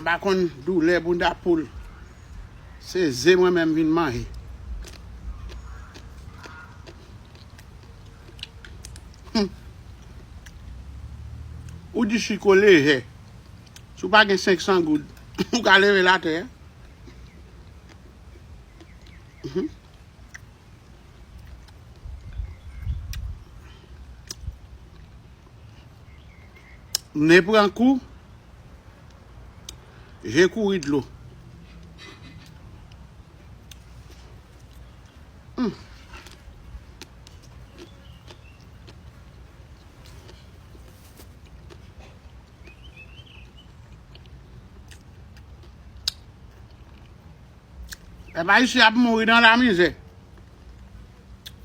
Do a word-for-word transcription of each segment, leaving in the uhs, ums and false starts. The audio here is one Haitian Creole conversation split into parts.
Pa konn doulè bounda poul. Se ze mwen menm vin manje. Hmm. Ou di chiko lejè. Si w pa gen senk san goud, ou ka leve l atè. Mhm. Ne pran kou, je kouri dlo. Hmm. Pèp ayisyen ap mouri nan lamizè.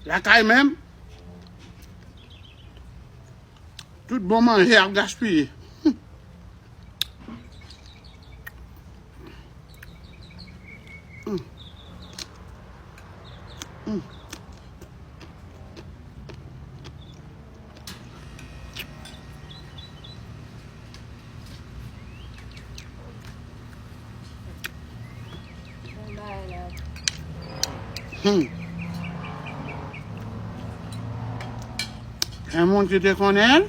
Lakay menm, tout bon manje ap gaspiye. Hmm. Hmm. Hmm. Gen moun ki te konnen l,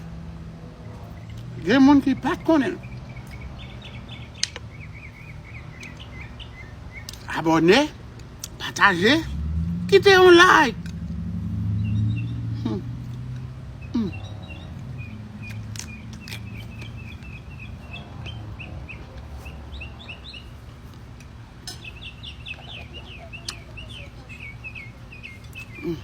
gen moun ki pa t konnen l. Abòne, pataje, kite yon like. Hmm. Hmm. Hmm.